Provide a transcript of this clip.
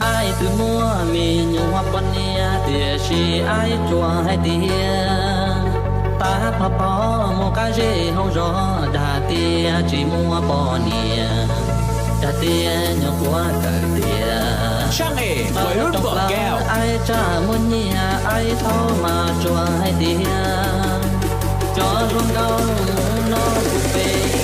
Aib twb muaj me nyuam poj niam tiam sis aib tsuas hais tias, tab pog pog mus qab zej hauv zos, dag tias tsis muaj poj niam, dag tias nyuam qhuav kawm tiav. Aib tsuas muaj nyiaj, aib thaub mas tsuas hais tias, cov hluas nkauj no kuv pem